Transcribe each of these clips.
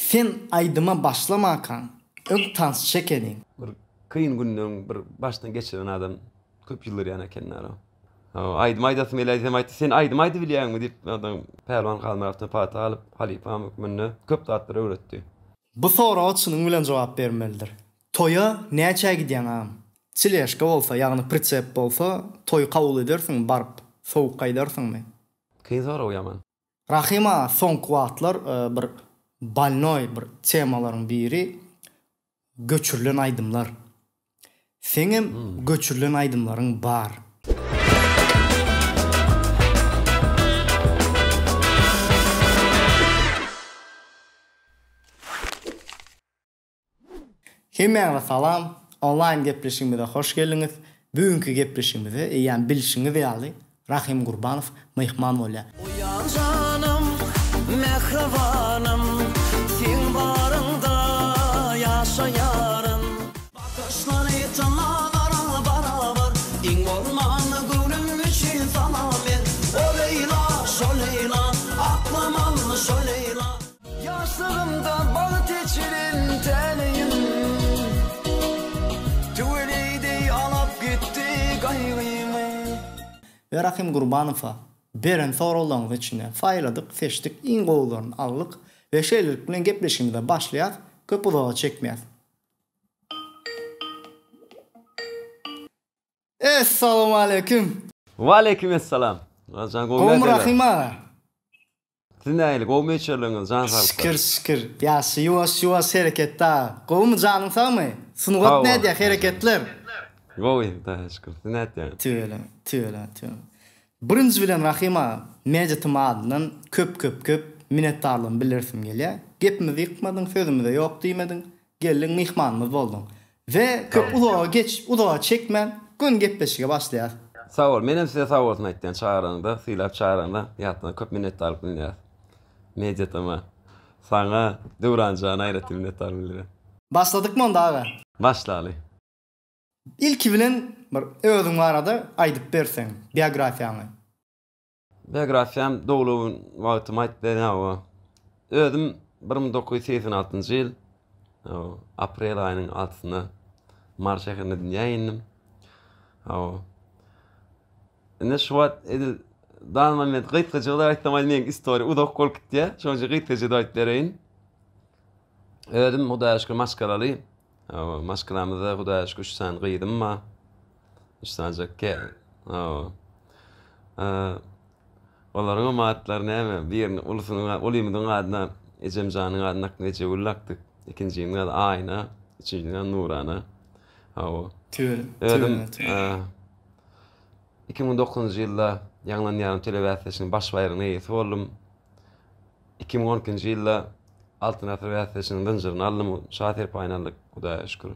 Sen aýdyma başlamakaň, öň tansçy ekeniň. Bir kyn günleriň bir başdan geçiren adam köp ýyldyrýan ekenler. Aýdym aýdasym gelýär diýsem aýtdy, sen aýdym aýdybilýäňmi diýip, adam Pälwan Halmyratdan pata alyp, halypam hökmünde köp zatlar öwretdi. Bu soraga çynyň bilen jogap bermelidir. Toýa näçä gidýäň agam? Teležka bolsa, ýagny pritsep bolsa, toý kabul edersiňmi baryp, sowuk gaýdarsyňmy? Kyn sorag ýaman. Rahym aga soňky wagtlar bir bolnoý bir temalaryň biri göçürilen aýdymlar. Seňem göçürilen aýdymlaryň bar. Hemmäňize salam! Onlaýn gepleşigimize hoş geldiňiz. Bu günki gepleşigimize eýýäm bilşiňiz ýaly Rahym Gurbanow myhman bolýar. Uýan janym, mähribanym, seň baryňda ýaşaýaryn. Bakyşlary tanalara barabar, iň bolmanda göwnüm üçin salam ber. O Leýla, şo Leýla, aklym aldy şo Leýla. Ýaşlygymda bagt eçilen täleýim, Tüweleý deý alap gitdi gaýgymy. We Rahym Gurbanowa beren soraglaryňyzy içinden saýladyk, seçdik, iň gowularyny aldyk we şeýlelik bilen gepleşigimize başlaýas, köp uzaga çekmeýäs. Essalawmaleýkim! Waleýkim essalam! Jan gowy Gowmy Rahym aga? Siz nähili gowmy öýçerligiňiz jan saglykda? Şükür şükür. Ýagşy ýuwaş ýuwaş hereketde aga. Gowumy janyň sagmy? Sungat nädýär hereketler? Gowy Hudaýa şükür. Siz nätýäňiz? Tüweleme tüweleme tüweleme. Birinji bilen Rahym aga Media TM adyndan köp köp köp minnetdarlygymy bildirsim gelýär. Gepimizi ýykmadyň sözümize ýok diýmediň. Geldiň myhmanymyz bolduň. We köp uzaga geç uzaga çekmän göni gepleşige başlaýas. Sag bol. Menem size sag bolsun aýtýan çagyranyňda, sylap çagyranyňda ýatdan köp minnetdarlyk bildirýäs. Media TM. Saňa Döwranjana aýratyn minnetdarlyk bildirýän. Başladykmy onda aga? Başlaly. Ilki bilen bir özüň barada aýdyp berseň, biografiýaňy. Biografiýam doglan wagtymy aýdyp berin hawa. Özüm 1986-njy ýyl aprel aýynyň altysynda Mary şäherinde dünýä indim. Hawa. Indi şu wagt edil dan moment gysgajyk da aýtsam aý meň istoriýa uzak bolup gitýär. Şonuň üçin gysgajyk aýdyp bereýin. Özüm Hudaýa şükür maşgalaly. Hawa, maşgalamyzda Hudaýa şükür üç sany gyzym bar. Üç sanyjak ke. Hawa. Olaryň hem atlary näme? Birini ulusynyň, ulymyzyň adyna ejem janyň adyny dakdyk, Ejegül dakdyk. Ikinjiniň ady Aýna, üçünjiniň ady Nurana. Hawa. Tüweleme. Özüm 2009-njy ýylda Ýaňlan ýarym telebäsleşiginiň baş baýragynyň eýesi boldum. 2012-nji ýylda Altyn asyr bäsleşiginiň zynjyryny aldym, şa serpaýyny aldyk, Hudaýa şükür.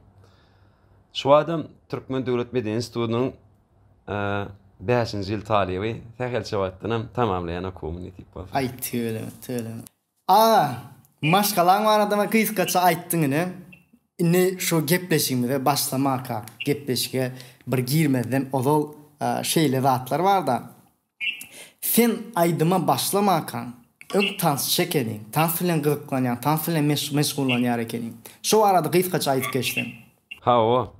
Şu adam Türkmen döwlet medeni institutynyň bäşinji ýyl talyby, sähelçe wagtdanam tamamlaýan okuwymy nesip bolsa. Aý tüweleme, tüweleme. Aga, maşgalaň barada gysgaça aýtdyň ine. Indi şu gepleşigimize başlamakak, gepleşige bir girmezden ozal şeýle zatlar barda. Sen aýdyma başlamakaň, öň tansçy ekeniň, tans bilen gyzyklanýan, tans bilen meşgullanýar ekeniň. Şo barada gysgaça aýdyp geçseň. Hawa.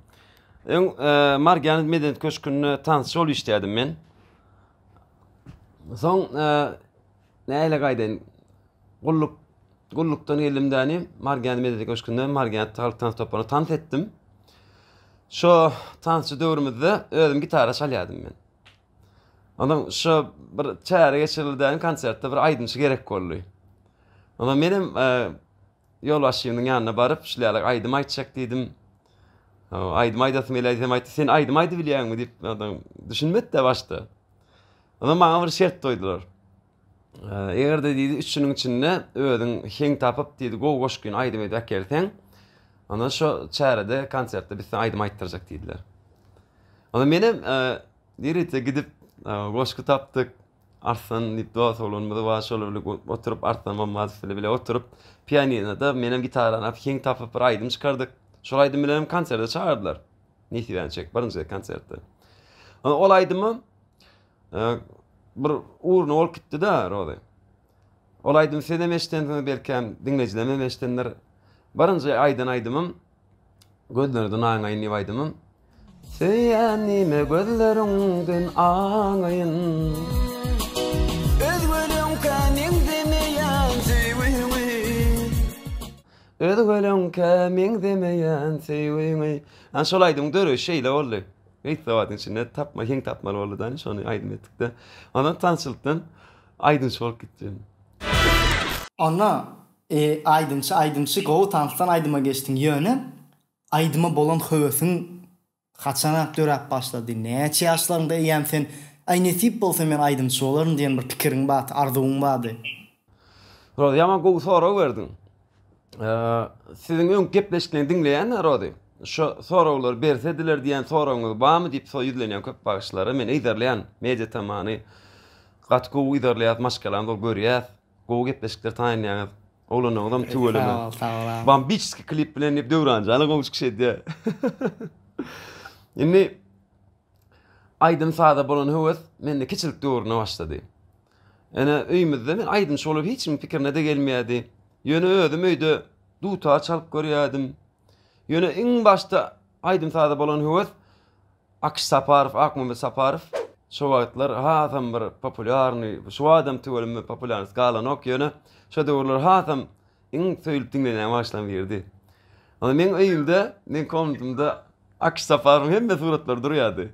Öň Margiana medeniýet köşgünde tansçy bolup işleýärdim men. Soň nähili gaýdaýyn, gulluk gullukdan geldim däni, Margiana medeniýet köşgünde Margiana halk tans toparyna tans etdim. Şo tansçy döwrümizde özüm gitara çalýardym men. Ondan şu bir çäre geçirildi, konsertde bir aýdymçy gerek boldy. Ondan menem e, ýolbaşçymyň ýanyna baryp, şul ýaly aýdym aýtjak diýdim. Aýdym aýdasym gelýär diýsem aýtdy, sen aýdym aýdyp bilýäňmi diýip, ondan düşünmedi-de başda. Ondan maňa bir şert goýdular. E, eger-de diýdi, üç günüň içinde özüň heň tapyp diýdi, gowy goşgyny aýdym edip äkelseň, ondan şu çärede, konsertde biz saňa aýdym aýtdyrjak diýdiler. Ondan menem e, Ýörite gidip goşgy tapdyk. Arslan diýip dost oglanymyz bar, şolar bilen oturyp Arslan Mammadow bilen bile oturyp pianinoda menem gitarany alyp heň tapyp bir aýdym çykardyk. Şol aýdym bilen hem konserte çagyrdylar. Nesibäni çekip birinji gezek konserte. Ol aýdymy bir ugruna bolup gitdi-de Rozy. Ol aýdymy sizem eşidensiňiz belkäm, diňleýjilerem hem eşidendir. Birinji aýdan aýdymym Gözleriňden aňaýyn diýip aýdymym. Söýenime gözleriňden aňaýyn. Özgeleňkä meňzemeýän söýgüňi. Özgeleňkä meňzemeýän söýgüňi. Ana şol aýdymyň döreýşi şeýle boldy. Gysga wagtyň içinde tapma, heň tapmaly boldy-da, şony aýdym etdik-de. Ondan tanşylykdan aýdymçy bolup gitdim. Onda aýdymçy aýdymçy gowy tansdan aýdyma geçdiň ýöne aýdyma bolan höwesiň haçanak döräp başlady näçe ýaşlaryňda eýýäm sen aý nesip bolsa men aýdymçy bolaryn diýen bir pikiriň bardy arzuwyň bardy. Rozy ýaman gowy sorag berdiň. Siziň öňki gepleşikleňi diňleýän Rozy. Şo soraglary bersediler diýen soragyňyz barmy diýip so ýüzlenýän köp bagşylara men yzarlaýan Media Tamany gaty gowy yzarlaýas maşgalamyz bolup görýäs. Gowy gepleşikler taýynlaýaňyz. Oglanlaryňyzam tüweleme. Sag bol, sag bol agam. Bombiçeskiý klip bilen diýip Döwranjana gowy çykyş edýär. Indi aýdym-saza bolan höwes mende kiçilik döwründe başlady. Ene öýümizde men aýdymçy bolup hiç kimiň pikirine-de gelmeýärdi. Ýöne özüm öýde dutar çalyp görýärdim. Ýöne iň başda aýdym-saza bolan höwes Akyş Saparow, Akmämmet Saparow şo wagtlar hasam bir populýarnyý, şu wagtam tüweleme populýarnost galanok, ýöne şo döwürler hasam iň söýlüp diňlenýän bagşylaryň biridi. Onda meň öýümde, meň komnatymda Akyş Saparowyň hemme suratlary durýardy.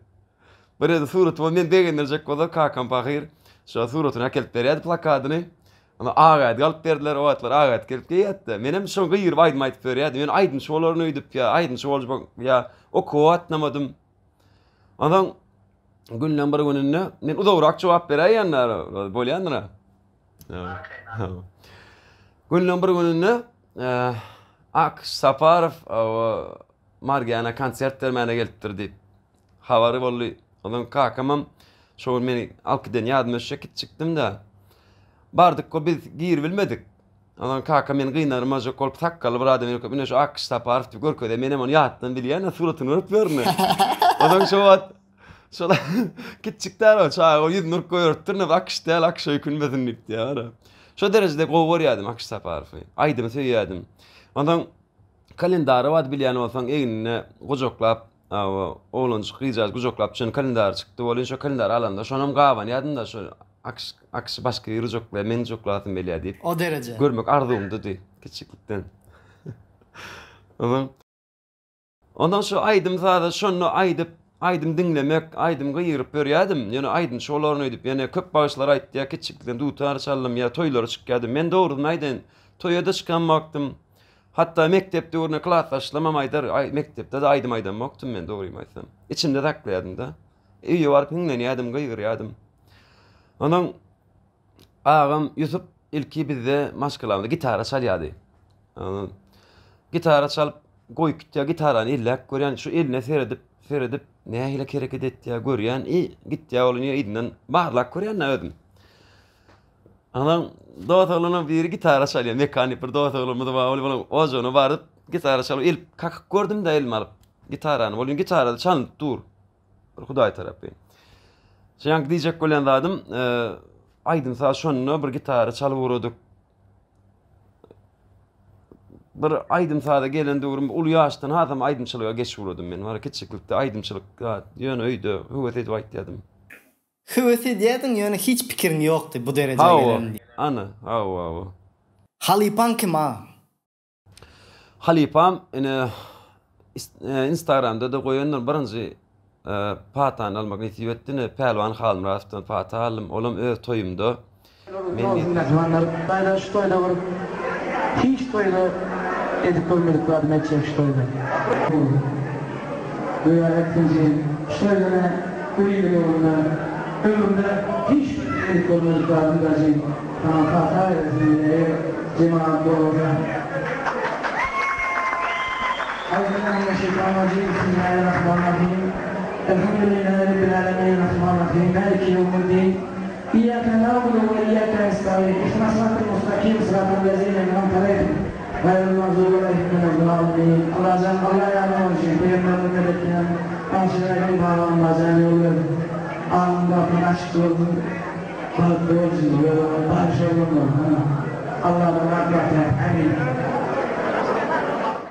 Bir ýerde suraty bolup meni begendirjek bolsa kakam pahyr şo suratyny äkelip berýärdi plakadyny. Onda ak ädik alyp berdiler, o wagtlar ak ädik gelip geýýärdi-de. Menem şo gygyryp aýdym aýdyp berýärdim. Ýöne aýdymçy bolaryn öýdüp ýa aýdymçy boljak ýa okuwa gatnamadym. Onsoň günleň bir gününde men uzagrak jogap beräýýän-dä, bolýandyr-a. Günleň bir gününde Akyş Saparow Margiana konsert bermäne gelipdir diýip Habary boldy. Ondan kakamam şo gün meni alyp giden ýadyma düşýär, kiçijikdim-de. Bardyk we biz giribilmedik. Ondan kakam meni gynarmajak bolup sakgally bir adam ýörkäp, ine şu Akgyş Saparow diýip görkezýär. Menem ony ýatdan bilýän, suratyny görüp ýörün. Ondan şo wagt şol kiçijik däl ol çaga ýüzüni urup goýberipdir, ine Akgyş däl, Akgyş öýkünmesin diýip diýýär. Şo derejede gowy görýärdim Akgyş Saparowy. Aýdymy söýýärdim. Ondan kalendary bardy bilýän bolsaň egnine gujaklap Hawa, oglanjyk gyzjagaz gujaklap düşen kalendary çykdy welin, şo kalendary alanda şonam gabanýardym-da, şo akyş, akyşy başga biri gujaklaýar, men gujaklasym gelýär diýip. O dereje. Görmek arzuwymdydy kiçjiklikden. Onsoň, onsoň şo aýdym-saza şonda aýdyp, aýdym diňlemek, aýdym gygyryp ýörýärdim. Ýöne aýdymçy bolaryn öýdüp, ýöne köp bagşylar aýtýar, kiçjiklikden dutar çaldym ýa toýlara çykýardym. Men dogrusyny aýdaýyn, toýa-da çykan wagtym, Hatda mekdep döwründe klasdaşlarymam aýdar, aý, mekdepde-de aýdym aýdamokdym men, dogrymy aýtsam. Içimde saklaýardym-da. Öýe baryp hiňlenýärdim, gygyrýardym. Onsoň agam Ýusup ilki bizde maşgalamyzda gitara çalýardy. Onsoň gitara çalyp goýup gitýär, gitarany elläp görýän, şu eline seredip, seredip nähili hereket etýär görýän, i gitýär ol ine yzyndan barlap görýän-dä özüm. Onsoň dos oglanyň biri gitara çalýar. Mekan diýip bir dos oglanymyz bar. Ol bolan ojagyna baryp gitara çalyp elip kakyp gördüm-de elime alyp gitarany. Ol gitarada çalynyp dur. Bir hudaý tarapy. Şeýanky diýjek bolýan zadym, e, aýdym saz şonda bir gitara çalyp ugradyk. Bir aýdym saza gelen döwrüm uly ýaşdan hasam aýdymçylyga geçip ugradym men. Bar kiçilikde aýdymçylyk ýöne öýde höwes edip aýtýardym. Höwes edýärdiň ýöne hiç pikiriň ýokdy bu derejä Hawa, gelerin diýip. ana, hawa, hawa. Halypaň kim a? Halypam ine Instagramda-da goýandyr birinji patany almak nesip etdi ine Pälwan Halmyratowdan pata aldym olam öz toýumda. Men Mähribanlar daýza şu toýda bir hiç toýda edip görmedik zadymy etjek şu toýda. Göýä etsinji şu toýda men ölümiň öňünde ömrümde hiç edip görmedik zadymy daži saňa pata beresim gelýär eger jemagat bolmasa. Auzubillahi Bismillahirrahmanirrahim Elhamdülillahi Rabbil alemin Rahmanirrahim Maliki ýewmiddin Iyyake na'budu we iyyake nesta'in Ihdinas sıratal mustakim sıratal lezine en'amte aleyhim gaýril magzubi aleyhim veled-dallin Allajan Allah ýaryň bolsun Pygamberimiz medet ýa Bagşy Raýym babam Allajan ýol bersin Aňyň bagtyny açyk bolsun. Bagtly bolsun ýoluňyz baryş oglanlar hana Alladan ak pata Amin.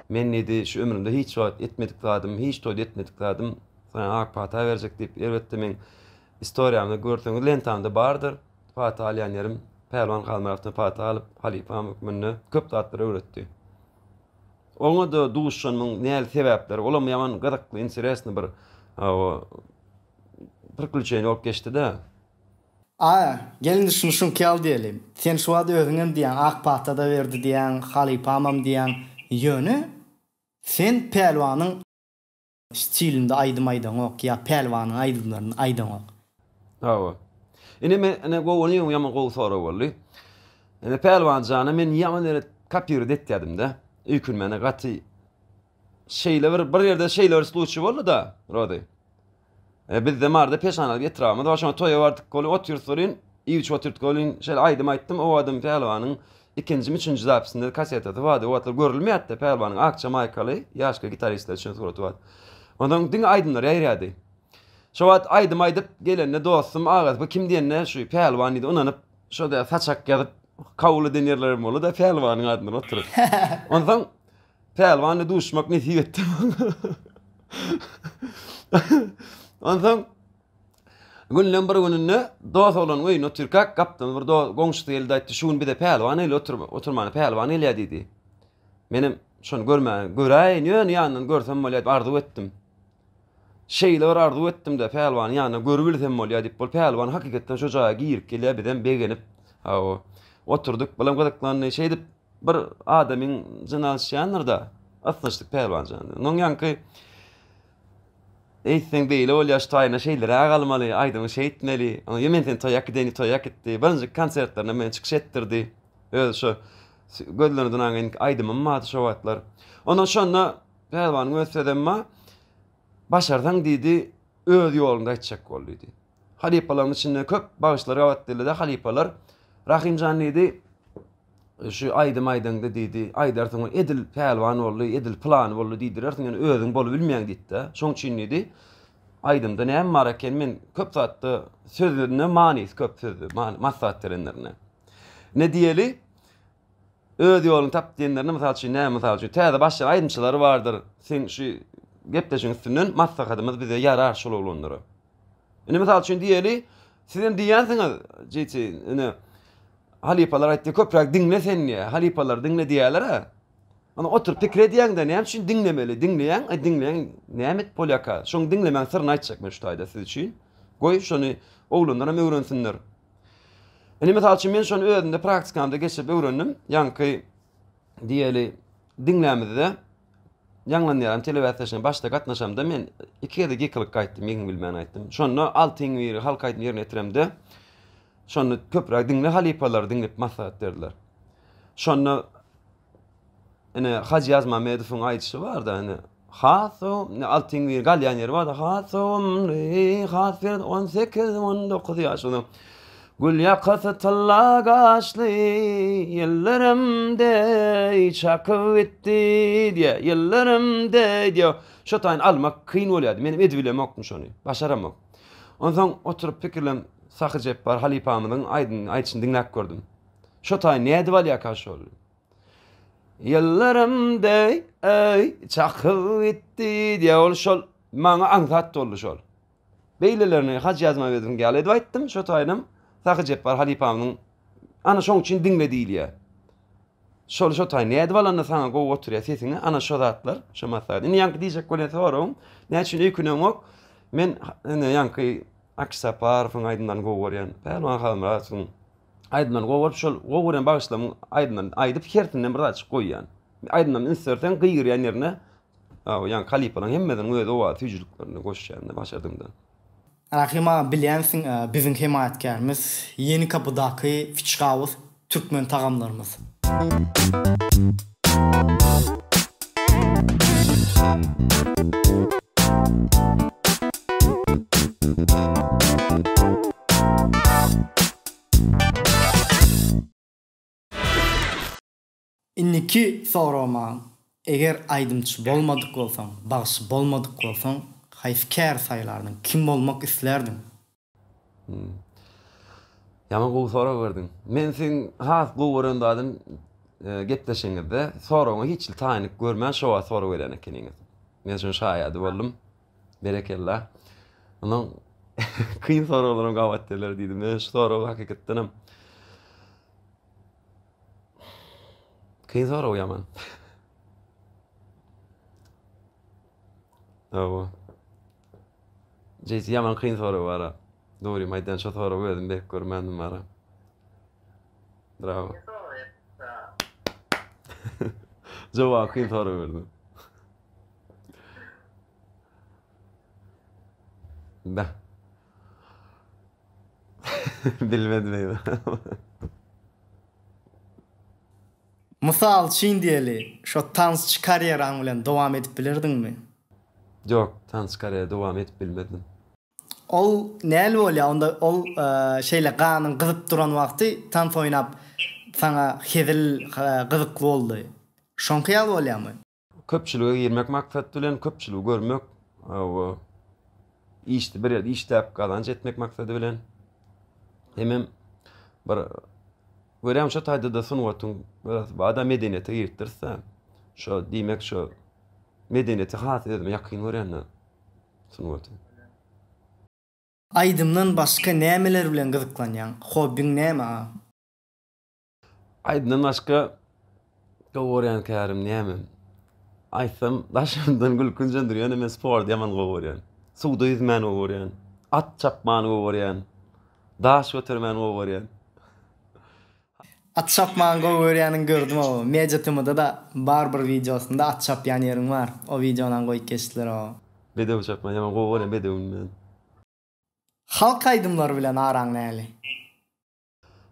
Men diýdi, şu ömrümde hiç wagt etmedik zadym, hiç toýda etmedik zadym, saňa ak pata berjek diýip, elbetde meň istoriýamda görseňiz lentamda bardyr, pata alýan ýerim, Pälwan Halmyratdan pata alyp, halypam hökmünde köp zatlar öwretdi. Oňa-da duşanymyň näli sebäpleri, olam ýaman gyzykly, interesny bir priklýuçeniýe bolup geçdi-de. A, gel indi şuny şuňky ýaly diýeli. Sen şu wagt özüňem diýýäň, ak pata-da berdi diýýäň, halypamam diýýäň. Ýöne sen Pälwanyň stilinde aýdym aýdaňok ýa Pälwanyň aýdymlaryny aýdaňok. Hawa. Ine men ine gowy ony ýaman gowy sorag boldy. Ine Pälwan jana men ýaman ýere kopirowat etýädim-de. Öýkünmäne gaty şeýle bir bir ýerde şeýle bir sluçiý boldy-da, Rozy. E, bizde Maryda Peşanalyk etrabymyz bar. Şoňa toýa bardyk welin, otyrys welin, iýip-içip otyrdyk welin, şeýle aýdym aýtdym. O adam Pälwanyň ikinjimi, üçünji zapisinde kassetasy bardy. O wagtlar görülmeýärdi-de Pälwanyň akja maýkaly, ýaşka gitaristler üçin suraty bardy. Onsoň diňe aýdymlar ýaýraýardy. Şo wagt aýdym aýdyp gelende dostum agasy bu kim diýende şu Pälwan diýdi. Ynanyp, şo-da saçak ýazyp kabul eden ýerlerim boldy-da Pälwanyň adyndan oturyp. Onsoň Pälwanla duşmak nesip etdi maňa. Onsoň günleň bir gününde dost oglanyň öýünde otyrkak, gapdan bir goňşusy geldi aýtdy, şu gün bize pälwan geldi otur, oturmana pälwan gelýär diýdi. Menem şony görmäge, göräýin, ýöne ýanyndan görsem bolýar diýip arzuw etdim. Şeýle bir arzuw etdim-de, pälwanyň ýanynda görübilsem bolýar diýip, ol pälwan hakykatdan şo jaýa girip gelýär, bizem begenip, hawa, oturdyk, bulam gyzyklandy. Şeýdip Bir adamyň jyny alyşýandyr-da, ysnyşdyk Pälwan jan. Onuň ýaňky Eýtseň beýle bolýar, şu taýyna şeýleräk almaly, aýdymy şeýtmeli. Oňa men seni toýa äkideýin diýip toýa äkitdi. Birinji konsertlerinde meni çykyş etdirdi. Özi şo Gözlerini dunan aýdymym bardy şo wagtlar. Ondan şonda Pälwanyň öz sözem bar. Başarsaň diýdi, öz ýoluňda aýtjak bol diýdi. Halypalaryň içinde köp bagşylar gabat geldi-de, halypalar Rahymjan diýdi, şu aýdym aýdaňda diýdi, aýdarsyň ol edil pälwan boldy, edil pylany boldy diýdirersiň, ýöne özüň bolubilmeýäň diýdi-de. Şoň üçin diýdi, aýdymda näme bar eken, men köp zatda sözünde manysy köp sözde, maslahat berenlerinde. Ne diýeli, öz ýoluny tap diýenlerinde, mysal üçin, näme mysal üçin, täze başlaýan aýdymçylar bardyr, seň şu gepleşigiň üstünden maslahatymyz bize ýarar şol oglanlara. Indi mysal üçin diýeli, sizem diýýänsiňiz, GT, ine, halypalar aýtdy, köpräk diňle sen diýýär, halypalary diňle diýýärler-ä. Onda oturyp pikir edýäň-de, näme üçin diňlemeli? Diňleýäň, aý diňleýäň, näme edip bolýarka? Şoň diňlemäň syryny aýtjak men şu taýda siz üçin. Goý, şony oglanlar hem öwrensinler. Indi mysal üçin men şony özümde praktikamda geçirip öwrendim. Ýaňky diýeli diňlämizde Ýaňlanýaram telebäsleşigine başda gatnaşamda men iki gezek ýykylyp gaýtdym, ýeňi bilmän gaýtdym. Şonda Altyň biri halk aýdymy ýerine ýetiremde, şonda köpräk diňle halypalary diňlip maslahat berdiler. Şonda ine Hajy Ýazmamedowyň aýdyşy barda ine has ine Altyň biri galýan ýeri barda has umry has bir 18 19 ýaşyny Gül ýakasy tylla gaşly, Ýyldyrym deý çakyp gitdi diýýär. Ýyldyrym deý diýýär. Şo taýyny almak kyn bolýardy. Menem edibilemokdym şony. Başaramok. Onsoň oturyp pikirlenip Sahy Jepbar halypamyzyň aýdymyny aýdyşyny diňläp gördüm. Şo taýyny nädip alýarka şol? Ýyldyrym deý çakyp gitdi diýýär. Ol şol maňa aňsat boldy şol. Beýlelerini Hajy Ýazmamedowyň ýaly edip aýtdym, şo taýynam Sahy Jepbar halypamyzyň ana şoň üçin diňle diýilýär. Şol şo taýyn nädip alanda saňa gowy oturýar sesiňe, ana şo zatlar, şo maslahat. Indi ýaňky diýjek bolýan soragym, näme üçin öýküneňok? Men ine ýaňky Aky Saparowyň aýdymlaryny gowy görýän, Pälwan Halmyradowyň aýdymlaryny gowy görüp, şol gowy görýän bagşylarymyň aýdymlaryny aýdyp hersinden bir zatjyk goýýan. Aýdymlaryny üns berseň gygyrýan ýerine Ýaňky halypalaryň hemmesiniň öz owazy süýjüliklerini goşýan-da başardygymdan. Rahym aga bilýänsiň biziň hemaýatkärimiz Ýeni kapydaky Fiçgawuz türkmen tagamlarymyz. Indiki soragyma, eger aýdymçy bolmadyk bolsaň, bagşy bolmadyk bolsaň, haýsy käri saýlardyň, kim bolmak islärdiň? Ýaman gowy sorag berdiň. Men siziň has gowy gören zadym gepleşigiňizde soragyňa hiç hili taýynlyk görmän şo wagt sorag berýän ekeniňiz. Men şonuň şaýady boldum. Berekella. Ondan kyn soraglaram gabat geler diýdim. Men şu soragy hakykatdanam kyn sorag ýaman. Hawa. Jeýsi ýaman kyn sorag bara. Dogrymy aýdýan şo soragy özüm berip görmändim bara. Bravo. Jogaby kyn sorag berdim. Da. Bilmedim eýwa. Mysal üçin diýeli, şo tansçy karýeraň bilen dowam edip bilerdiňmi? Ýok, tansçy karýera dowam edip bilmezdim. Ol näl bolýar onda ol şeýle ganyň gyzyp duran wagty tans oýnap saňa hezil gyzykly boldy. Şoňky ýaly bolýarmy? Köpçülige girmek maksat bilen, köpçüligi görmek, hawa, işde bir ýerde işläp gazanç etmek maksady bilen hemem bir görýän şo taýda-da sungatyň biraz bada medeniýete giripdiris-dä. Şo diýmek şo medeniýeti has özüme ýakyn görýän-de. Sungaty. Aýdymdan başga nämeler bilen gyzyklanýaň? Hobbiň näme a? Aýdymdan başga gowy görýän kärim näme? Aýtsam daşymdan gülkünjendir, ýöne men sporty ýaman gowy görýän. Suwda ýüzmäni gowy görýän. At çapmany gowy görýän. Daş götermäni gowy görýän. At çapmany gowy görýäniňi gördüm ow. Media tmda-da bar bir wideosynda at çapýan ýeriň bar. O wideonam goýup geçdiler ow. Bedew çapmany ýaman gowy görýän bedewim men. Halk aýdymlary bilen araň näli?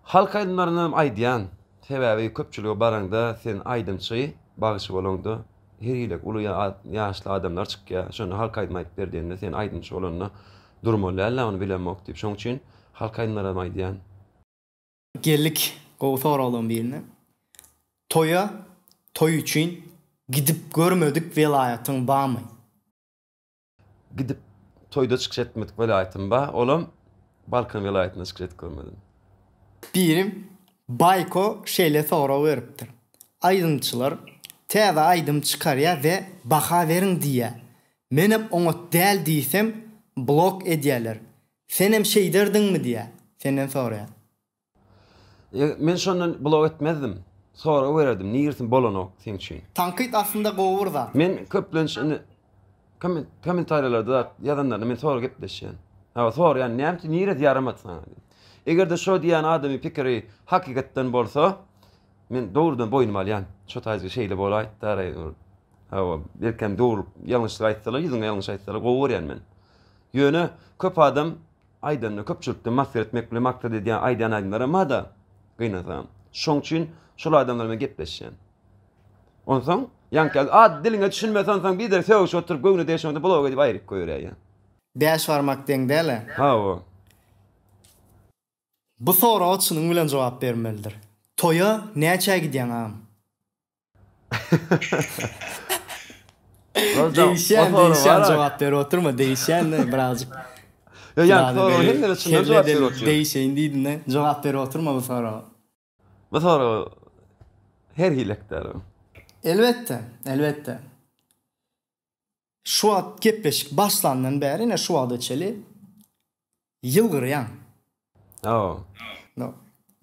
Halk aýdymlarynam aýdýan. Sebäbi köpçülige baraňda sen aýdymçy, bagşy bolaňda her hili uly ýaşly adamlar çykýar. Şonda halk aýdym aýdyp ber diýende sen aýdymçy bolanda durmaly däl-dä ony bilemok diýip. Şoň üçin halk aýdymlaram aýdýan. Geldik gowy soraglaryň birine. Toýa toý üçin gidip görmedik welaýatyň bamy? Gidip toýda çykyş etmedik welaýatym bar, olam Balkan welaýatynda çykyş edip görmedim. Biri Baýko şeýle sorag beripdir. Aýdymçylar täze aýdym çykarýa we baha beriň diýýä. Menem oňat däl diýsem blok edýäler. Senem şeýderdiňmi diýýä, senden soraýar. Men şondan blok etmezdim. Sorag bererdim, niresi bolanok seň üçin? Tankyt aslynda gowy bir zat. Men köplenç indi kommentariýalarda zat ýazanlaryna men sorag gepleşýän. Hawa soraýan, näme üçin niresi ýaramady saňa diýip. Eger-de şo diýýän adamyň pikiri hakykatdan bolsa, men dogrudan boýnuma alýan. Şo taýjyk şeýle bolaýypdyr. Hawa, belkem dogry ýalňyşlyk aýtsalar, ýüzüňe ýalňyş aýtsalar gowy görýän men. Ýöne köp adam aýdanda köpçülikde masgara etmek bilen maksat edýän aýdýan aýdymlaram bar-da, gynansagam. Şoň üçin şol adamlar bilen gepleşýän. Onsoň ýaňky ýaly a diliňe düşünmese onsoň biderek sögüşip oturyp göwne degşeňde blok edip aýryp goýberýär. Bäş barmak deň däl-ä. Hawa. Bu soraga çynyň bilen jogap bermelidir. Toýa näçä gidýäň agam? Degişýän, degişýän jogap berip oturma, degişýän-de birazjyk. Ýa ýaňky soraga hemmeler çyndan jogap berip otyr. Degişeýin diýdim-de, jogap berip oturma bu soraga. Bu soraga her hili ekdär. Elbetde, elbetde. Şu wagt gepleşik başlandan bäri ine şu wagta çeli ýylgyrýaň. Hawa.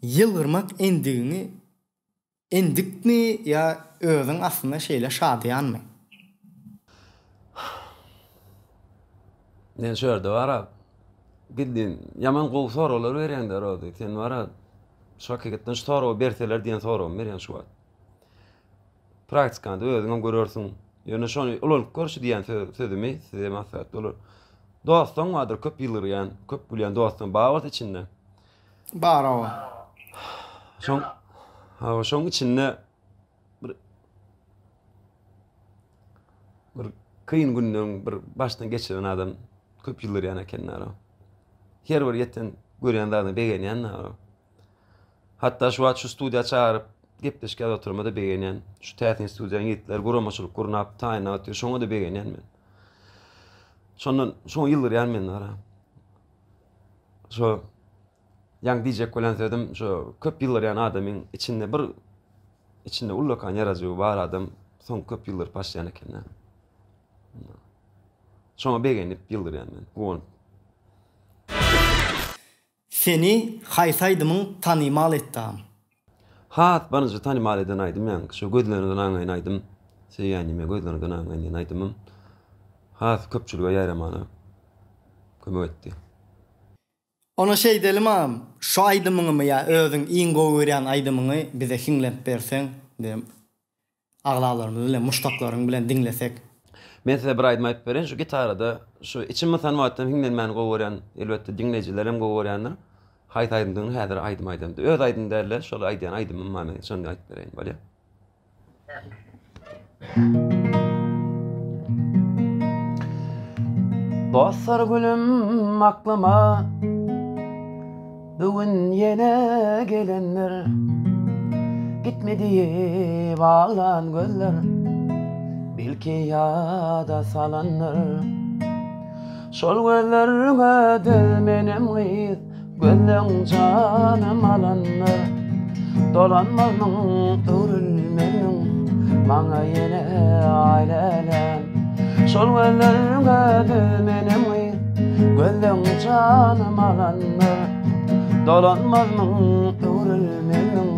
Ýylgyrmak endigiňi endikmi ýa özüň aslynda şeýle şadyýanmy? Men şu ýerde bara gizlin ýaman gowy soraglar berýäňdä Rozy. Sen bara şu hakykatdan şu soragy berseler diýen soragymy berýäň şu wagt. Praktikanda özüňem görersiň. Ýöne şony ulanyp gör şu diýen sözümi size maslahat bolar. Dostuň bardyr köp ýylgyrýan, köp gülýän dostuň bar bolsa içinde. Bar owa. Şoň hawa şoň içinde bir bir kyn günleň bir başdan geçiren adam köp ýylgyrýan eken Her bir ýeten görýän zadyna begenýän Hatda şu wagt şu studiýa çagyryp gepleşik ýazyp oturma-da begenýän. Şu täsin studiýanyň ýigitleri guramaçylyk gurnap taýynlap otyr, şoňa-da begenýän men. Şondan şoňa ýylgyrýan men ara. Şo. Ýaňy diýjek bolýan sözüm şu köp ýyldyrýan adamyň içinde bir içinde ullakan ýarajygy bar adam soň köp ýyldyryp başlaýan ekende. Şoňa begenip ýyldyrýan men, guwanyp. Seni haýsy aýdymyň tanymal etdi agam? Has birinji tanymal eden aýdym ýaňky şu gözleriňden aňaýyn aýdym söýýänime gözleriňden aňaýyn diýen aýdymym has köpçülige ýaýramana kömek etdi. Onda şeýdelim agam, şu aýdymyňymy ýa özüň iň gowy görýän aýdymyňy bize hiňlenip berseň, bizem agzalarymyz bilen, muşdaklaryň bilen diňlesek. Men size bir aýdym aýdyp bereýin şu gitarada şu içim gysan wagtym hiňlenmäni gowy görýän elbetde diňleýjilerem gowy görýändir. Haýsy aýdymdygyny häzir aýdym aýdamda öz aýdym dälde şol aýdýan aýdymym bar meniň şony aýdyp bereýin bolýa. Dostlar gülüm aklyma Bu gün ýene gelendir Gitme diýip aglan gözler Belki ýada salandyr Şol gözleriňe dözmenem gyz Gözleň janym alandyr Dolanmazmyň öwrülmemiň Maňa ýene aý lälem Şol gözleriňe dözmenem gyz Gözleň janym alandyr Dolanmazmyň öwrülmemiň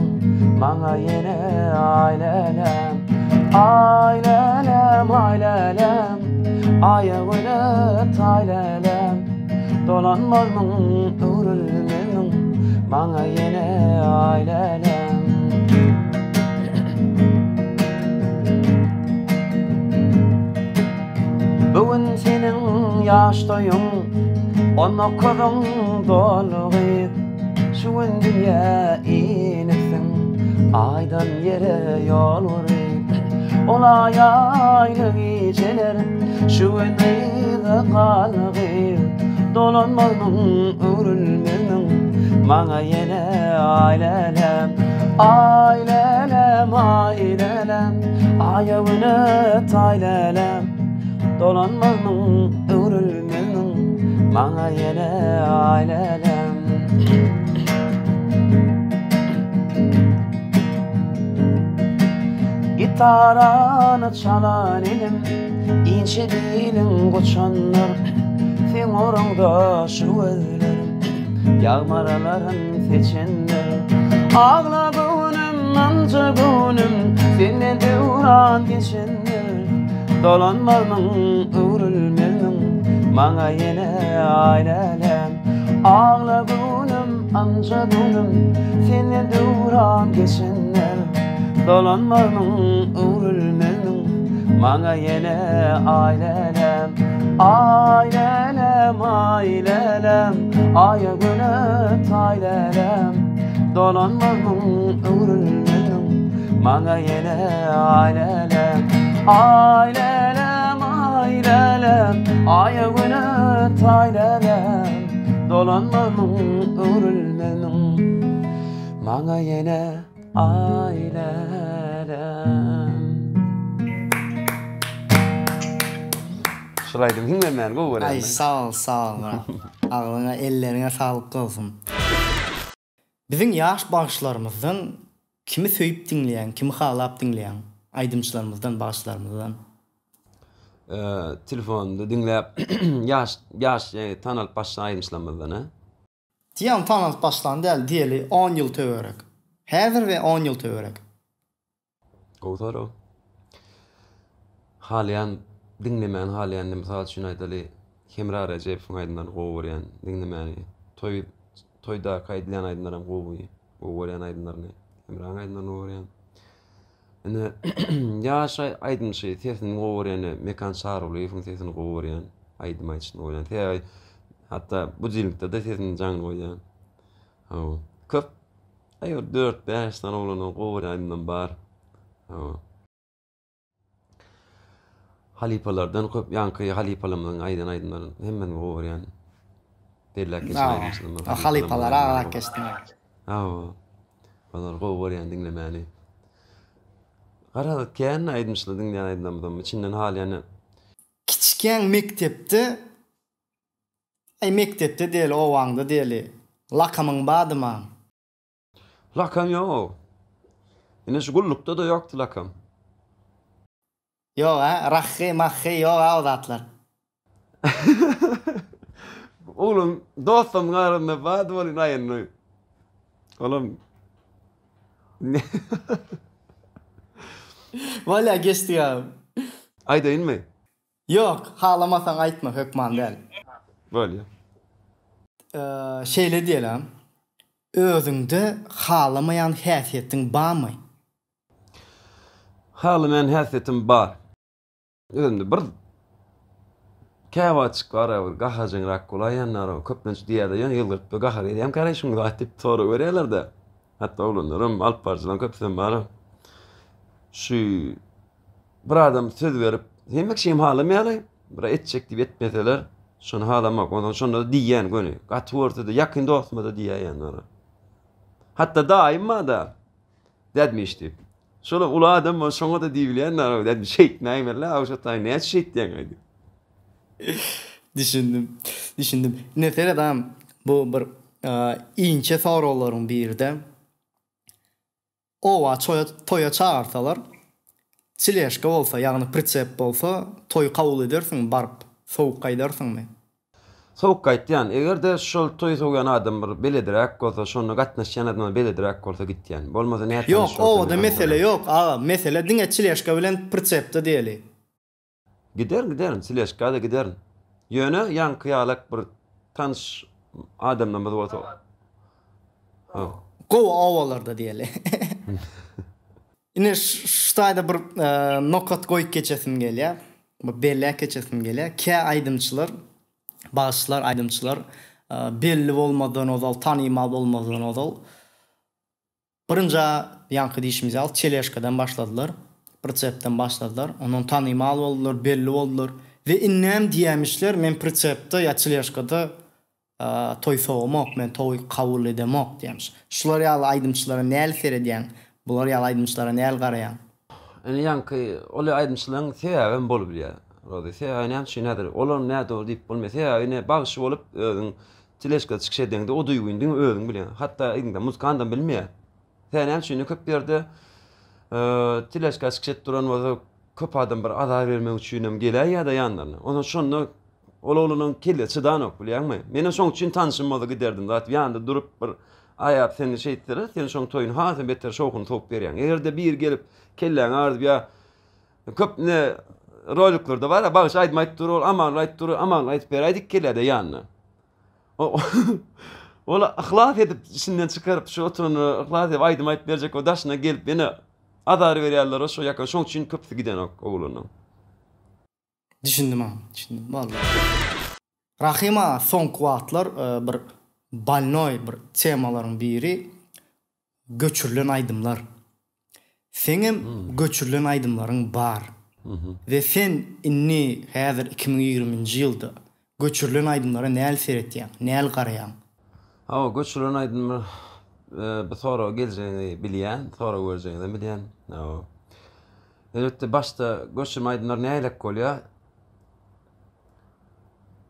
Maňa ýene aý lälem Aý lälem aý lälem Aýa güne taý lälem Dolanmazmyň öwrülmemiň Maňa ýene aý lälem Bu gün seniň ýaş toýuň On dokuzyň doldy gyz Şu gün dünýä inipsiň Aýdan ýere ýol guryp Ol aý aýly gijeler Şu gün yza galdy gyz Dolanmazmyň öwrülmezmiň Maňa ýene aý lälem Aý lälem aý lälem Aýa güne taý lälem Dolanmazmyň öwrülmezmiň Maňa ýene aý lälem Gitarany çalan elim Inçe biliň guçandyr Seň oruňda şu gözlerim Ýagmaralaryn seçendir Agla göwnüm, ynja göwnüm Senden döwran geçendir Dolanmazmyň, öwrülmezmiň Maňa ýene aý lälem Agla göwnüm, ynja göwnüm Senden döwran geçendir Dolanmazmyň, öwrülmezmiň Maňa ýene aý lälem Aý lälem, aý lälem Aýa güne taý lälem Dolanmazmyň, öwrülmezmiň Maňa ýene aý lälem Aý lälem, aý lälem Aýa güne taý lälem Dolanmazmyň, öwrülmezmiň Maňa ýene aý lälem Şul aýdym hiňlenmäni gowy görýän Aý sag bol sag bol brat. Agzyňa elleriňe saglyk bolsun. Biziň ýaş bagşylarymyzdan kimi söýüp diňleýäň, kimi halap diňleýäň aýdymçylarymyzdan, bagşylarymyzdan? Telefonda diňläp ýaş ýaş tanalyp başlan aýdymçylarymyzdan a. Diýýän tanalyp başlan däl diýeli on ýyl töwerek. Häzir we on ýyl töwerek. Gowy sorag. Halaýan diňlemäni halaýan mysal üçin aýdaly Hemra Rejepowyň aýdymlaryny gowy görýän diňlemäni. Toý toýdaky aýdylýan aýdymlaram gowy. Gowy görýän aýdymlaryny. Hemraň aýdymlaryny gowy görýän. Ine ýaş aýdymçy sesini gowy görýän Mekan Çarygulyýewiň sesini gowy görýän. Aýdym aýdyşyny gowy görýän. Sebäbi hatda budilnikde-de sesini jaňyny goýýan. Hawa. Köp aý bir 4-5 sany oglanyň gowy görýän aýdymlam bar. Hawa. Halypalardan köp ýaňky halypalarymyzyň aýdan aýdymlaryny hemmesini gowy görýän. Belläp geçen aýdymçylarymyz. Halypalar agzap geçdiň. Hawa. Olary gowy görýän diňlemäni. Garaz kän aýdymçylar diňleýän aýdymlarymyzam içinden halaýan. Kiçikäň mekdepde, aý mekdepde diýeli, obaňda diýeli. Lakamyň bardyma? Lakam ýok. Ine şu gullukda-da ýokdy lakam. Ýok a, Rahgy, Mahgy ýok a o zatlar. Oglum, dostlarymyň arasynda bardy welin aýandy. Olam Bolýa geçdik agam. Aýdaýynmy? Ýok, halamasaň aýtma, hökman däl. Bolýa. Şeýle diýeli, özüňde halamaýan häsiýetiň barmy? Halamaýan häsiýetim bar. Özümde bir käwagtjyk bar bir gaharjaňrak bolaýýanlar, köplenç diýýärler, ýöne ýylgyryp bir gahar edýäňkäre şuň zat diýip sorag berýärler-de. Hatda oglanlaram, alyp baryjylaryň köpüsem bar. Şu bir adam söz berip, hemme kişi hem halamaýarlar, bir etjek diýip etmeseler, şony halamak. Onsoň şonda diýýän göni. Gaty görse-de, ýakyn dostuma-da diýýän ony. Hatda daýym bar-da, dädmiş diýip. Şolam uly adam bol, şoňa-da diýibilýän da, dädmiş şeýtmäýmeli, Awşat daýy näçe şeýtýäň aýdyp. Düşündim. Düşündim. Ine seret agam, bu bir inçe soraglaryň biride. Oba çoýa toýa çagyrsalar, çileşka bolsa, ýagny pritsep bolsa, toýy kabul edersiňmi baryp, sowuk gaýdarsyňmy? Sowuk gaýtýan. Eger-de şol toý sowýan adam bir belediräk bolsa, şonda gatnaşýan adamlar belediräk bolsa gitýän. Bolmasa nätanyş Ýok, bolsa obada men mesele almaýan. ýok, aga, mesele diňe çileşka bilen pritsepde diýeli. Giderin, giderin, çileşka-da giderin. Ýöne ýaňky ýalak bir tanyş adamlarymyz bolsa. Gowy obalarda diýeli. Ine şu taýda bir nokat goýup geçesim gelýär. Bir belläp geçesim gelýär. Kä aýdymçylar, bagşylar, aýdymçylar belli bolmazdan ozal, tanymal bolmazdan ozal birinji ýaňky diýşimiz ýaly çeleşkadan başladylar, pritsepden başladylar. Ondan tanymal boldular, belli boldular we indem diýýämişler men pritsepde ýa çeleşkada Toý sowamok, men toý kabul edemok diýýämiş. Şular ýaly aýdymçylara näl seredýäň? Bular ýaly aýdymçylara näl garaýaň? Indi ýaňky ol aýdymçylaryň sebäbem bolup bilýär. Rozy, sebäbi näme üçin häzir olar nädogry diýip bolmaýar. Sebäbi ine bagşy bolup özüň teležkada çykyş edeňde o duýgyny diňe özüň bilýäň. Hatda yzyňda muzykandam bilmeýär. Sebäbi näme üçin köp ýerde teležka çykyş edip duran bolsa köp adam bir azar bermek üçinem geläýýär-de ýanlaryna. Onsoň şonda Ol oglanyň kellesi çydanok bilýäňmi? Menem şoň üçin tanşym bolsa giderdim zat ýanynda durup bir aýap seni şeýtseler sen şoň toýuny hasam beter şowhuny sowup berýäň. Egerde biri gelip kelläňi agyrdyp ýa köp ne roliklerde bar bagşy aýdym aýdyp dur ol amanly aýdyp dur amanly aýdyp beräýdik kelläde ýanyna. Ol yhlas edip içinden çykaryp şu oturany yhlas edip aýdym aýdyp berjek o daşyna gelip ýene azar berýärler o şo ýaka şoň üçin köpüsi gidenok oglanyň. Düşündim agam, düşündim. Boldy. Rahym aga soňky wagtlar bir bolnoý bir temalaryň biri göçürilen aýdymlar. Seňem göçürilen aýdymlaryň bar. We sen indi häzir 2020-nji ýylda göçürilen aýdymlara näl seretýäň, näl garaýaň? Hawa, göçürilen aýdymlar bu soraga geljegini bilýän, sorag berjegiňizem bilýän. Hawa. Elbetde başda göçürme aýdymlar nähilek bolýar?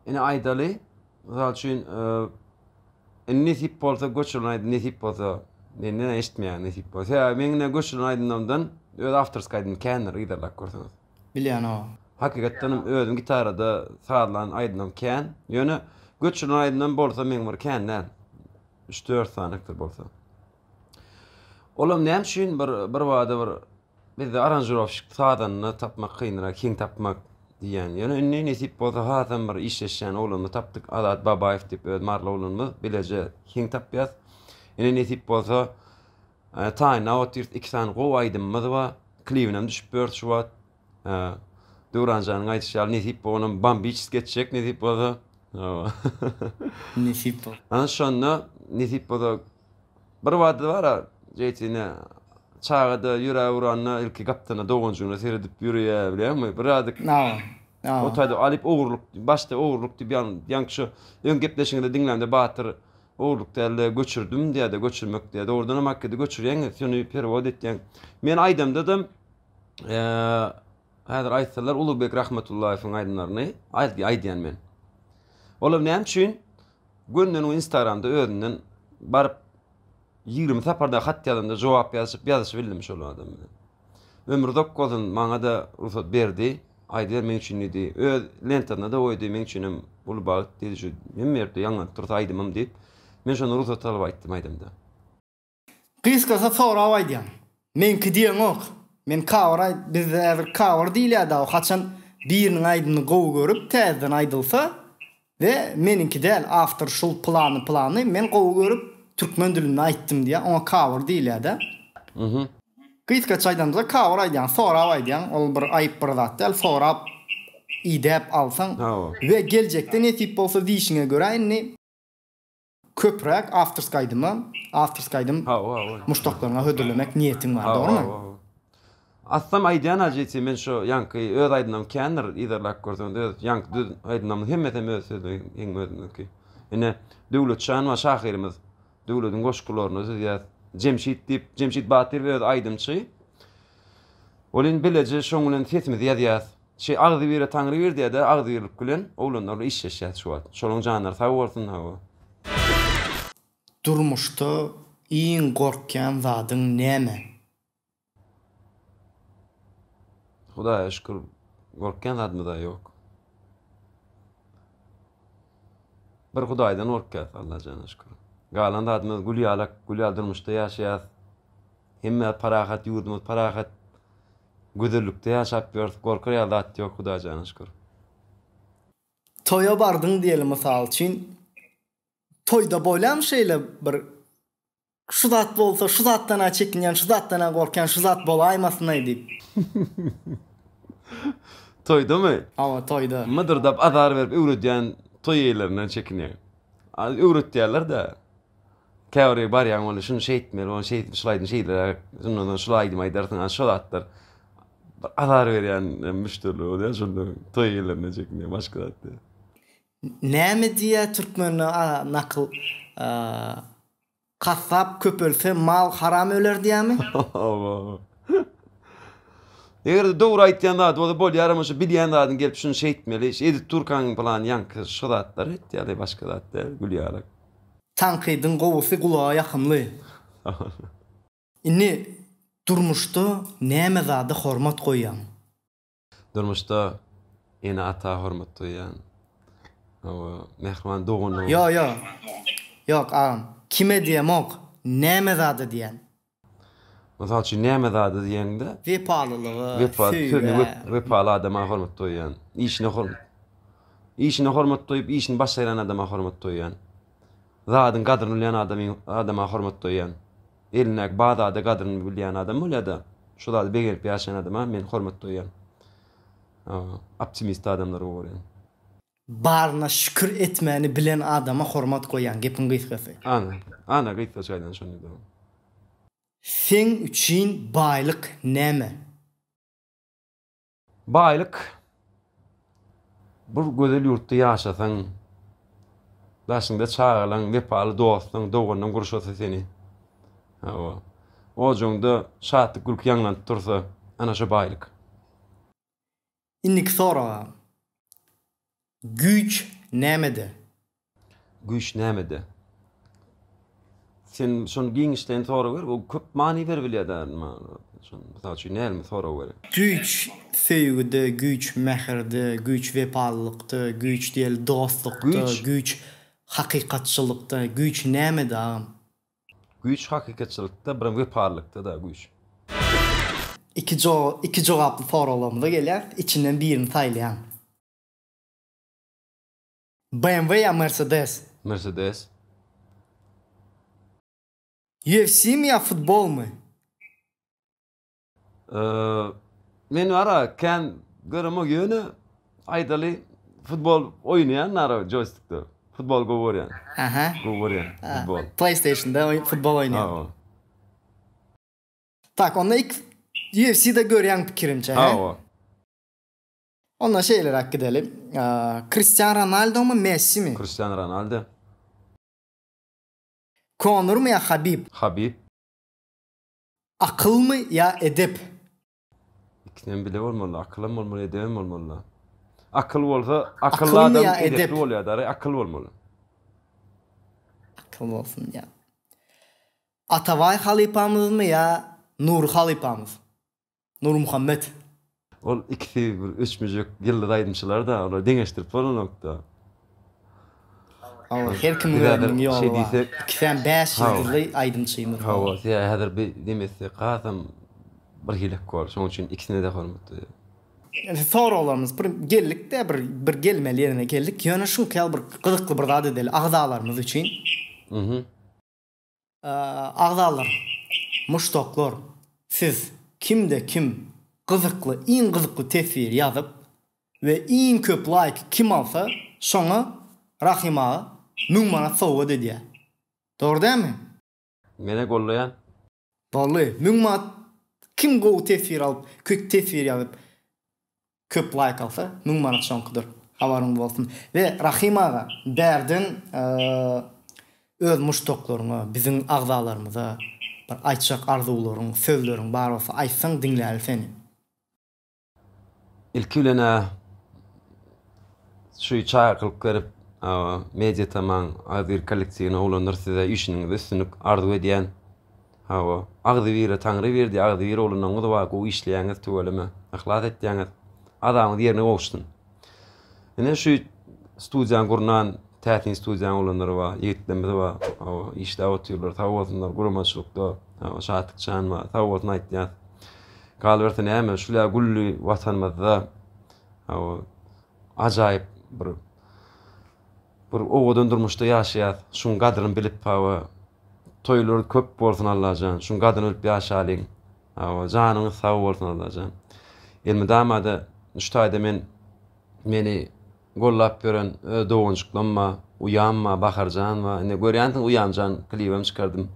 Ine aýdaly, mysal üçin, indi nesip bolsa göçürilen aýdym nesip bolsa, menden eşitmeýän nesip bolsa. Sebäbi meň ine göçürilen aýdymlarymdan öz awtorskiý aýdym kändir yzarlap görseňiz. Bilýän o. Hakykatdan hem özüm gitarada sazlan aýdymlarym kän. Ýöne göçürilen aýdymlarym bolsa meň bir kän däl. 3-4 sanykdyr bolsa. Olam näme üçin bir bir bada bir Bizde aranžirowşik sazanda tapmak kynrak, heň tapmak diýýän. Ýöne indi nesip bolsa hasam bir işleşýän oglanymyzy tapdyk. Azat Babaýew diýip öz maryly oglanymyz bileje heň tapýas. Indi nesip bolsa taýynlap otyrys. Iki sany gowy aýdymymyz bar. Klibinem düşüp ýörüs şu wagt. Döwranjanyň aýdyşy ýaly nesip bolsa onam bambiçs geçjek nesip bolsa. Nesip bolsa. Ana şonda nesip bolsa Bir wada bar-a, Jeýtine, çaga-da ýöräp uranda ilki gapdalynda doganjygyna seredip ýöreýär, bilýäňmi? Bir adyk Hawa. O taýda alyp ogurlyk, başda ogurlyk diýip ýan, ýaňky şu öň gepleşigiňizde diňlämde Batyr ogurlyk däl-de göçürdim diýýär-de, göçürmek diýýär. Dogrudanam hakyky göçürýäňiz, şony perewod etýäň. Men aýdamda-da, häzir aýtsalar Ulugbek Rahmetullaýewiň aýdymlaryny aýdýan men. Olam näme üçin? Gönden Instagramda özünden baryp 20 saparda hat ýazanda jogap ýazyşyp ýazyşyp bildim şol adam bilen. Ömürzok bolsun maňa-da rugsat berdi. Aýdyber meň üçin diýdi. Öz lentasynda-da goýdy meň üçinem uly bagt diýdi şu hemme ýerde ýaňlanyp dursa aýdymym diýip. Men şonda rugsat alyp aýtdym aýdymda. Gysgasa sorap aýdýaň. Meňki diýeňok. Men cover aýt bizde häzir cover diýilýär dagy haçan biriniň aýdymyny gowy görüp täzeden aýdylsa we meniňki däl awtor şul pylany pylany men gowy görüp türkmen dilinde aýtdym diýýär oňa cover diýilýär-dä. Gysgaça aýdamda cover aýdýaň sorap aýdýaň ol bir aýyp bir zat däl sorap idäp alsaň we geljekde nesip bolsa diýşiňe görä indi Köpräk awtorski aýdyma, awtorski aýdym muşdaklaryňa hödürlemek niýetiň bar, dogrymy? Hawa, hawa. Aslym aýdýan Ajiti men şo ýaňky öz aýdymlarym kändir yzarlap görseňiz öz ýaňky düz aýdymlarymyň hemmesem öz sözleri heň özümiňki. Ine Döwlet Şan bar şahyrymyz Döwlediň goşgularyny düzýär. Jemşit diýip Jemşit Batyrow öz aýdymçy. Ol indi bileje şoň bilen sesimizi ýazýas. Şeý agzybire Taňry bir diýýär-de agzybirlik bilen oglanlar bilen işleşýäs şu wagt. Şolaň janlary sag bolsun hawa. Durmuşda iň gorkýan zadyň näme? Hudaýa şükür gorkýan zadymyza ýok. Bir Hudaýdan gorkýas Allajana şükür. Galan zadymyz gül ýalak, gül ýaly durmuşda ýaşaýas. Hemme zat parahat, ýurdumyz parahat. Gözellikde ýaşap ýörüs, gorkar ýaly zat ýok Hudaýjana şükür. Toýa bardyň diýeli mysal üçin. Toýda bolýamy şeýle bir şu zat bolsa şu zatdan-a çekinýän, şu zatdan-a gorkýan, şu zat bolaýmasyn-aý diýip. Toýdamy? Hawa, toýda. Mydyrdap azar berip öwredýän toý eýelerinden çekinýän. Öwretýärler-dä. Käbir ýere barýaň bolýar, şuny şeýtmeli, ony şeýtmeli, şul aýdym şeýleräk, şundan soň şul aýdym aýdarsyň, ana şo zatlar bir azar berýän müşderiler bolýar, şonda toý eýelerine çekinýän, başga zat däl. Näme diýýär türkmende nakyl Gassap köpelse mal haram öler diýýärmi? Hawa. Eger-de dogry aýtýan zady bolsa bolýar, amma şu bilýän zadyň gelip şuny şeýtmeli, edip durkaň pylan ýaňky şo zatlary etýärler, başga zat däl, gülýärler. Tankydyň gowusy gulaga ýakymly. Indi durmuşda näme zada hormat goýýaň? Durmuşda ene-ata hormat goýýan. Hawa, mähriban doganlara. Ýo ýo. Ýok agam. Kime diýemok, näme zada diýýän. Mysal üçin näme zada diýeňde. Wepalylyga, söýgä. Wepaly adama hormat goýýan. Işine hormat. Işine hormat goýup, işini başarýan adama hormat goýýan. Zadyň gadryny bilýän adamy adama hormat goýýan. Elindäki bar zada gadryny bilýän adam bolýada. Şu zada begenip ýaşaýan adama men hormat goýýan. Optimist adamlary gowy görýän. Baryna şükür etmäni bilen adama hormat goýýan gepiň gysgasy. Ana, ana gysgaça aýdan şony dogry. Seň üçin baýlyk näme? Baýlyk bir gözel ýurtda ýaşasaň, daşyňda çagalaň, wepaly dostuň, doganyň gurşasa seni. Hawa. Ojagyňda şatlyk gülki ýaňlanyp dursa, ana şo baýlyk. Indiki soraga. Güýç nämede? Güýç nämede? Sen şony giňişleýin sorag ber, o köp many berip bilýär da. Mysal üçin näme sorag ber? Güýç söýgüde, güýç mähirde, güýç wepalylykda, güýç diýeli dostlukda, güýç hakykatçylykda, güýç nämede agam? Güýç hakykatçylykda, birem wepalylykda-da güýç. Iki iki jogaply soraglarymyza gelýäs, içinden birini saýlaýaň. BMW ýa Mercedes? Mercedes. UFC-mi ýa futbolmy? Men wara kän göremok ýöne aýdaly futbol oýnaýan nara joýstikde. Futbol gowy görýän. Aha. Gowy görýän futbol. PlayStationda futbol oýnaýan. Hawa. Tak, onda ilk UFC-de görýäň pikirimçe, he? Hawa. Onda şeýleräk gideli. Kristian Ronaldomy, Messimi? Kristian Ronaldo. Konormy ýa Habib? Habib. Akylmy ýa edep? Ikisinem bile bolmaly, akylam bolmaly, edebem bolmaly. Akyl bolsa, akylly adam edepli bolýar, dary akyl bolmaly. Akyl bolsun diýýär. Atabaý halypamyzmy ýa Nury halypamyz? Nurmuhammet. Ol ikisi bir öçmejek ýyldyz aýdymçylar-da, olary deňeşdirip bolanok-da. Hawa, her kimiň özüniň ýoly bar. Ikisem bäş ýyldyzly aýdymçymyz. Hawa, sebäbi häzir bir neme etsek hasam bir hilek bor. Şonuň üçin ikisine-de hormat goýýan. Soraglarymyz bir geldik-de bir bir gelmeli ýerine geldik. Ýöne şuňky ýaly bir gyzykly bir zat edeli agzalarymyz üçin. Agzalar, muşdaklar, siz kimde kim gyzykly iň gyzykly teswir ýazyp we iň köp laýky kim alsa şoňa Rahym aga müň manat sowgat edýär. Dogry dälmi? Menä gollaýan. Boldy. Müň manat kim gowy teswir alyp köp teswir ýazyp Köp laýk alsa müň manat şoňkydyr habaryňyz bolsun we Rahym aga bärden öz muşdaklaryňa biziň agzalarymyza bir aýtjak arzuwlaryň sözleriň bar bolsa aýtsaň diňläli seni. Ilki bilenä şu çakylyk berip Media Tamaň agzybir kollektiwine oglanlar size işiniňizde üstünlik arzuw edýän. Hawa, agzybire Taňry berdi, agzybir oglanlaryňyz bar, gowy işleýäňiz tüweleme, yhlas etýäňiz. Azabyňyz ýerine gowuşsyn. Ine şu studiýany gurnan Täsin studiýanyň oglanlary bar, ýigitlerimiz bar. Hawa, işläp otyrlar, sag bolsunlar guramaçylykda. Hawa, Şatlyk jan bar, sag bolsun aýtýas. Galyberse näme, şul gülli watanymyzda hawa, ajaýyp bir bir owadan durmuşda ýaşaýas. Şuň gadryny bilip hawa, Toýlar köp bolsun Allajan. Şuň gadryny bilip ýaşalyň. Hawa, janyňyz sag bolsun Allajan. Elmydamada şu taýda men meni gollap ýören öz doganjyklarym bar, uýam bar, Baharjan bar. Indi görýänsiň uýamjan klibem çykardym.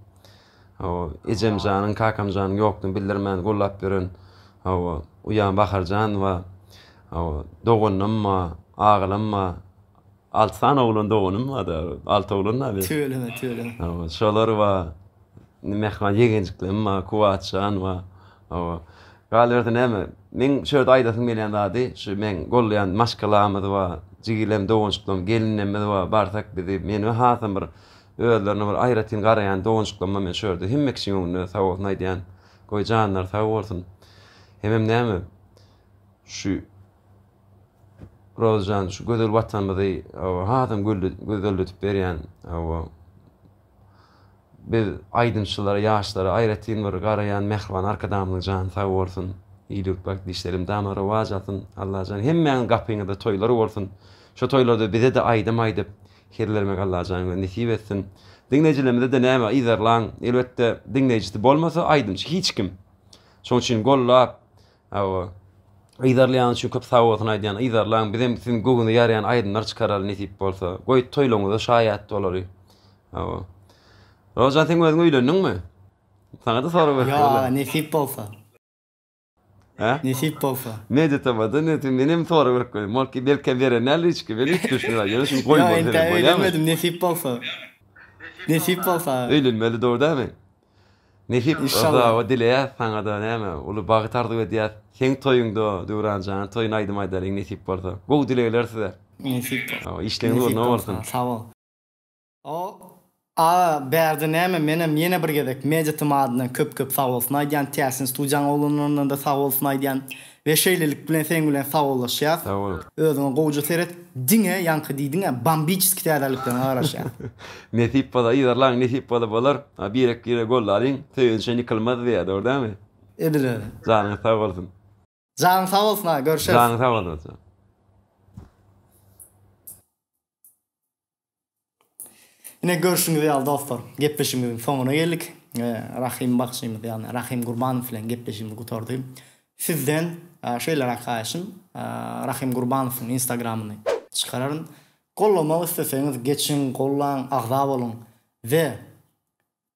Hawa, ejemjanyň, kakamjanyň ýokdugyny bildirmän gollap ýören hawa, uýam Baharjan bar. Hawa, doganlarym bar, agalarym bar. Alty sany oglan doganym bar-da. Alty oglan-da biz. Tüweleme, tüweleme. Hawa, şolar bar. Indi mähriban ýegenjiklerim bar, Kuwatjan bar. Hawa. Galyberse näme, meň şu ýerde aýdasym gelýän zady, şu meň gollaýan maşgalamyz bar, jigilem, doganjyklarym, gelinlerimiz bar, barsak bizi, meni hasam bir özlerine bir aýratyn garaýan doganjyklaryma men şu ýerde hemme kişiň öňünde sag bolsun aýdýan. Goý janlary sag bolsun. Hemem näme, şu Rozjan şu gözel watanymyzy hasam gözelledip berýän biz aýdymçylara ýaşlara aýratyn bir garaýan mähriban Arkadagymyzyň jany sag bolsun il-ýurt bagtly işleri mydama rowaç alsyn Allajan hemmäňiň gapyňyzda toýlar bolsun şo toýlarda bize-de aýdym aýdyp hezil bermek Allajan özi nesip etsin diňleýjilerimize-de näme yzarlaň elbetde diňleýjisi bolmasa aýdymçy hiç kim şoň üçin gollap Hawa. Yzarlaýan üçin köp sag bolsun aýdýan. Yzarlaň, bizem siziň göwnüňize ýaraýan aýdymlar çykaraly nesip bolsa. Goý toýlaryňyzda şaýat bolaly. Hawa. Rojan sen özüň öýlendiňmi? Saňa-da sorag berip Ýok aga, nesip bolsa. Hä? Nesip bolsa. Media TV'da ne men hem sorag berip görýän. Belki belki beren däldir hiç kim. Men üýtgeşik zat. Ýöne şuny goýmaly Ýok, entäk öýlenmedim, nesip bolsa. Nesip bolsa. Öýlenmeli dogry dälmi? Nesip Inşallah. Hawa dileýäs saňada näme uly bagt arzuw edýäs. Seň toýuňda Döwranjanyň toýuna aýdym aýdalyň nesip bolsa. Gowy dilegler size. Nesip bolsa. Hawa işleňiz Nesip ugruna bolsa. bolsun. Sag bol. O Aga bärde näme menem ýene bir gezek Media TM adyndan köp köp sagbolsun aýdýan Täsin studiýaň oglanlaryndan-da sagbolsun aýdýan we şeýlelik bilen seň bilen sagbollaşýas. Sag bol. Özüňe gowja seret diňe ýaňky diýdiňä bombiçeski täzeliklerine garaşýas. Nesip bolsa yzarlaň nesip bolsa bolar. Birek birege gollalyň. Söýençe ýykylmaz diýýär dogry dälmi? Edil öyle. Janyňyz sag bolsun. Janyň sag bolsun aga görüşeris. Janyň sag bolsun. Ine görşüňiz ýaly dostlar, gepleşigimiziň soňuna geldik. Rahym bagşymyz, ýagny Rahym Gurbanow bilen gepleşigimiz gutardy. Sizden şeýleräk haýyşym, Rahym Gurbanowyň instagramyny çykararyn. Gollamak isleseňiz geçiň, gollaň, agza boluň we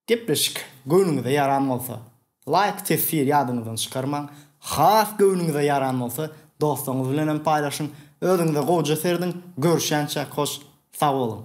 Gepleşik göwnüňize ýaran bolsa, laýk teswir ýadyňyzdan çykarmaň, has göwnüňize ýaran bolsa dostlaryňyz bilenem paýlaşyň, özüňize gowja serediň, görüşýänçäk hoş sag boluň.